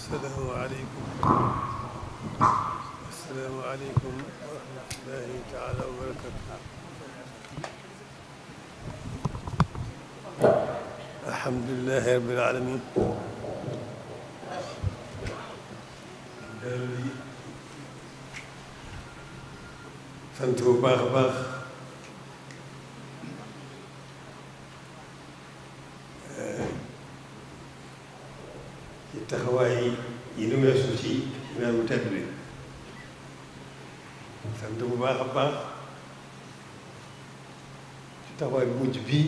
السلام عليكم. السلام عليكم ورحمة الله تعالى وبركاته. الحمد لله رب العالمين. sant bu baax a baax ci taxawaay yi nu weesu ci weer bu tedd bi. sant bu baax a baax ci taxawaay bu mujj bii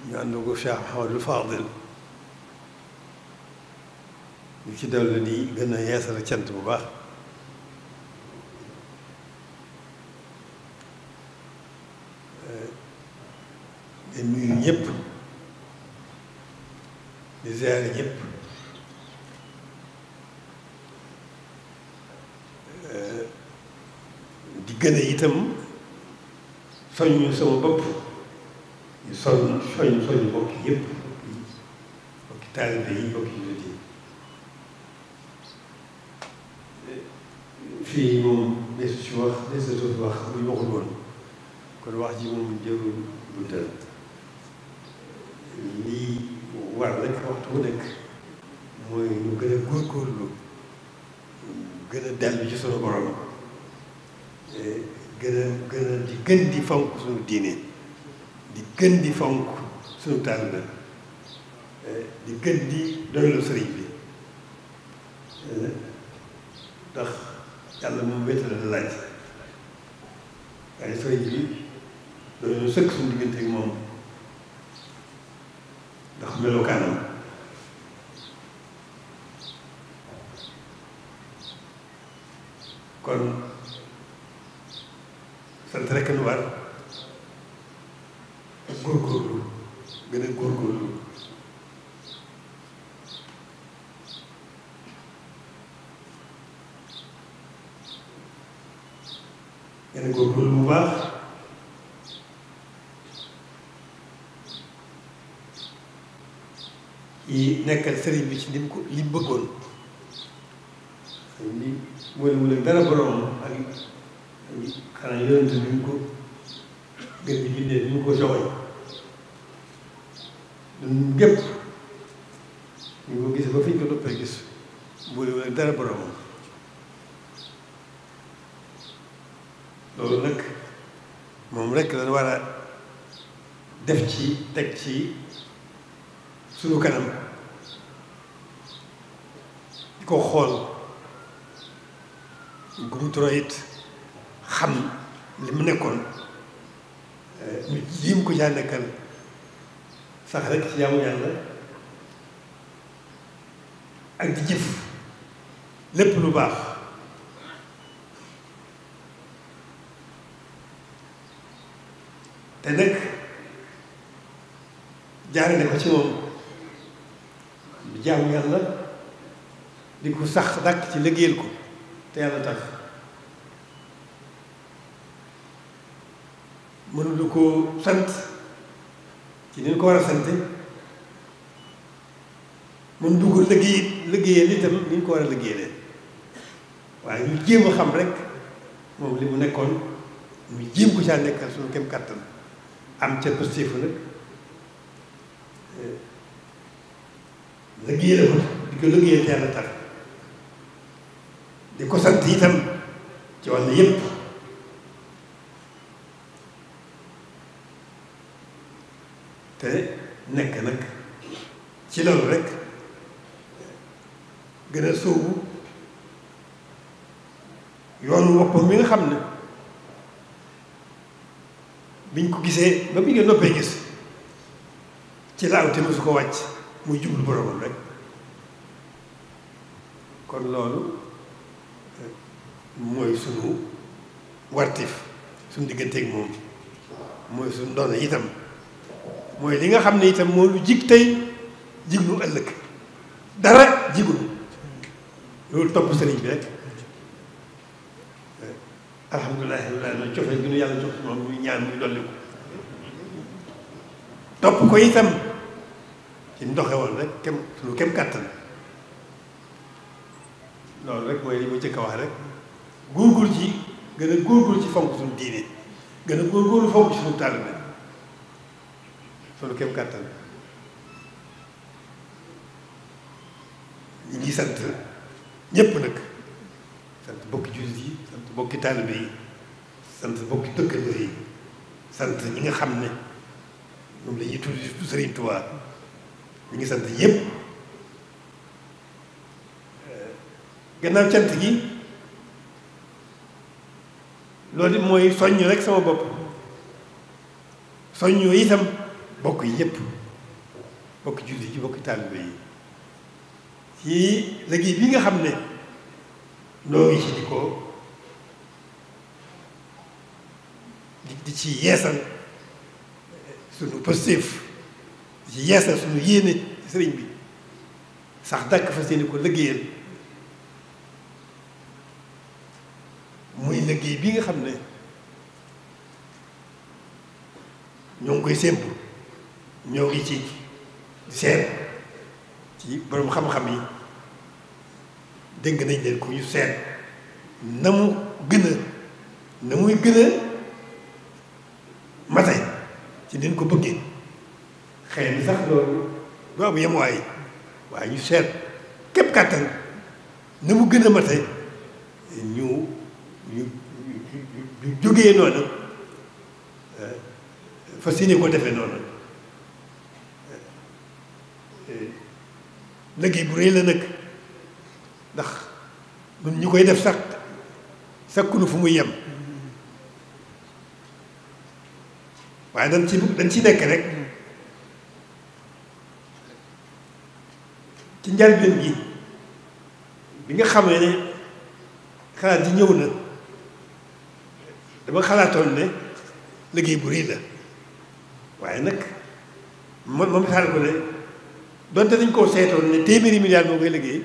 ñu ànd ko Cheikh Mouhamadul Fadil ñu ci dolli di gën a yeesal cant bu baax di nuyu ñëpp di ziare ñëpp di gën a itam soññu sama bopp di soññu bokk yëpp bokki taalibe yi bokki jullit yi. fii moom desu ci wax desu wax bu ñu waxul woon kon wax ji moom jërul guddal. lii war rek waxtu bu nekk mooy ñu gën a góorgóorlu gën a dellu ci sunu borom gën di fonk sunu diine di gën di fonk sunu taalibe di gën di doylu sëriñ bi ndax yàlla moom wéetal la laaj waaye sëriñ bi doylu sëkk suñu diggante ak moom ndax melokaanam. kon sant rekk nu war góorgóorlu gën a góorgóorlu gën a góorgóorlu bu baax yi nekkal sëriñ bi ci li mu bëggoon li wala dara borom ak xanaa yonent bi ñu ko gën di bindee bi ñu ko joxoñ ñun gépp ñu ko gis ba fi ñu ko doppee gis wala dara borom loolu nag moom rekk lañ war a def ci teg ci sunu kanam di ko xool gumuturo it xam li mu nekkoon ñu jiim ko caa nekkal sax rek ci jaamu yàlla ak di jëf lépp lu baax te nag jaarale ko ci moom di jaamu yàlla di ko sax dàkk ci liggéeyal ko te yàlla tax mënulu ko sant ci ni ñu ko war a sante mën du ko liggéeyal itam ni ñu ko war a liggéeyalee waaye ñu jéem a xam rek moom li mu nekkoon ñu jéem ko caa nekkal suñu kem kàttan am ca positif nag liggéeyal ko di ko liggéeyal te yàlla tax di ko sant itam ci wàll yépp te nekk nag ci loolu rek gën a sóobu yoonu boppam mi nga xam ne biñ ko gisee ba bi nga noppee gis ci laaw te su ko wàcc muy jublu boromam rek. kon loolu mooy sunu wartif suñu digganteeg moom mooy suñu doon itam mooy li nga xam ne itam moo lu jig tey jig lu ëllëg dara jigul loolu topp sëriñ bi rek alhamdulilah na cofee gi nu yàlla jox moom muy ñaan muy dolli ko topp ko itam ci ndoxe woon rek suñu kem kàttan loolu rek mooy li ma jëkk a wax rek góorgóorlu ci gën a góorgóorlu ci fonk suñu diine gën a góorgóorlu fonk ci suñu taalibe suñu kem kàttan ñi ngi sant ñépp nag sant bokki jullit yi sant bokki taalibe yi sant bokki dëkkandoo yi sant ñi nga xam ne ñoom la ñuy tudd Sëriñ Tuubaa ñi ngi sant ñépp gannaaw cant gi loolu mooy soññ rek sama bopp soññoo itam bokk yi yépp bokki jullit yi bokki taalibe yi ci liggéey bi nga xam ne noo ngi ci di ci yeesal suñu positif di ci yeesal suñu yéene ci sëriñ bi sax dàkk fas yéene ko liggéeyal muy liggéey bi nga xam ne ñoo ngi koy sémbu ñoo ngi ci seet ci borom xam-xam yi dégg nañ leen ko ñu seet na muy gën a mate ci nin ko bëggee xëy na sax loolu du am yemuwaay waaye ñu seet képp kàttan na mu gën a mate ñu jógee noonu fas yéene ko defee noonu liggéey bu rëy la nag ndax ñun ñu koy def sax sakkunu fu muy yem waaye dañ ci nekk rek ci njëlbéen gi bi nga xamee ne xalaat yi ñëw na dama xalaatoon ne liggéey bu rëy la waaye nag ma misaal ko ne donte dañ koo seetoon ne téeméeri milliard moo koy liggéey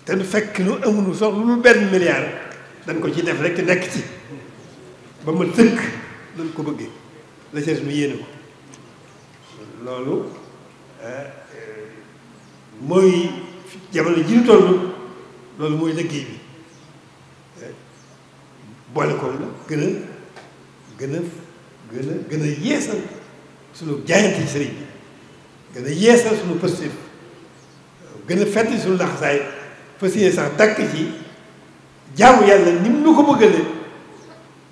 te nu fekk nu amuñu sax lu benn milliard dañ ko ci def rek te nekk ci ba ma tënk dañ ko bëggee la ci nu yéene ko loolu mooy jamono ji ñu toll loolu mooy liggéey bi boole koom la gën a yeesal suñu jaayante ci sëriñ bi gën a yeesal suñu positif gën a fett suñu laxasaay fas yéene sax dàkk ci jaamu yàlla ni mu nu ko bëggale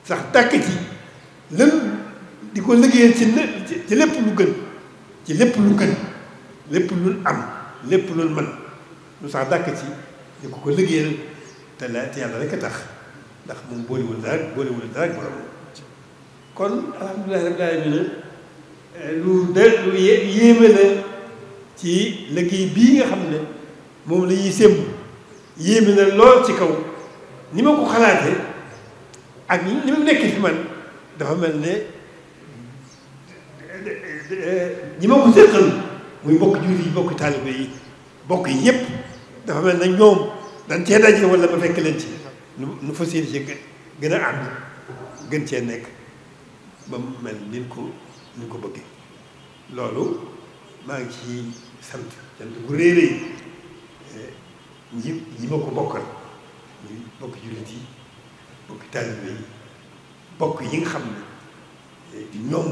sax dàkk ci lën di ko liggéeyal ci lépp lu gën ci lépp lu gën lépp lu am lépp lu mën lu sax dàkk ci di ko liggéeyal te yàlla rek a tax ndax moom boolewul dara ak borom kon alhamdulilah rabbil alamin lu yéeme la ci liggéey bii nga xam ne moom la ñuy sémb yéeme na lool ci kaw ni ma ko xalaatee ak ni mu nekk fi man dafa mel ne ñi ma ko séqal muy bokk jullit yi bokk taalibe yi bokk yi yépp dafa mel ne ñoom dañ cee daje wala ma fekk leen ci nu fas yéene ci gën a ànd gën cee nekk ba mu mel ni ko bëggee loolu maa ngi ci sant bu réeree ñi ma ko bokkal muy bokk jullit yi bokk taalibe yi bokk yi nga xam ne ñoom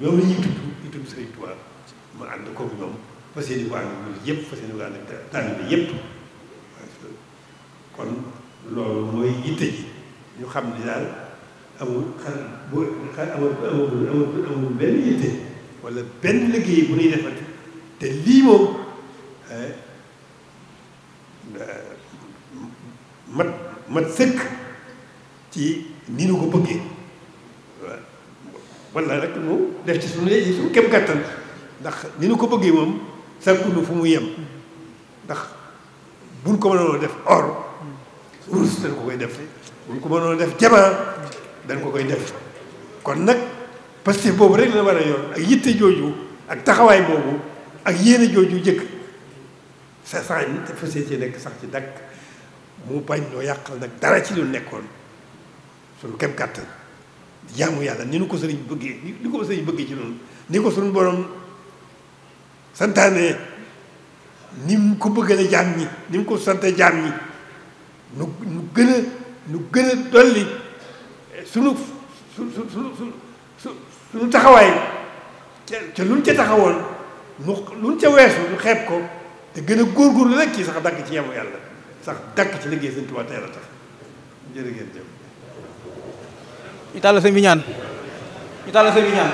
la ñuy tudd Sëriñ Tuubaa ma ànd koog ñoom fas yéene ko ànd ak jullit yëpp fas yéene ko ànd ak taalibe yëpp kon loolu mooy yitte ji ñu xam ni daal amul benn yitte wala benn liggéey bu ñuy defati te lii moom mat sëkk ci ni nu ko bëggee wala rek nu def ci suñu kem kàttan ndax ni nu ko bëggee moom sàkkunu fu mu yem ndax buñ ko mënoon def or wurus dañ ko koy def buñ ko mënoon def jamaa dañ ko koy def kon nag parce que boobu rek la war a yor ak yitte jooju ak taxawaay boobu ak yéene jooju jëkk sa sax te fas ci nekk sax ci dakk mu bañ noo yàqal nag dara ci lu nekkoon suñu kem kàttan jaamu yàlla ni nu ko sëriñ bëggee ni ko sëriñ bëggee ci noonu ni ko suñu borom santaane ni mu ko bëggale jaam ñi ni mu ko sante jaam ñi nu gën a dolli sunu sunu taxawaay ca luñ ca taxawoon luñ ca weesu nu xeeb ko te gën a góorgóorlu rek ci sax dàkk ci yamu yàlla sax dàkk ci liggéey Sëñ Tuubaa tey la tax jërë ngeen jëf. ñu tàll sëñ bi ñaan ñu tàll sëñ bi ñaan.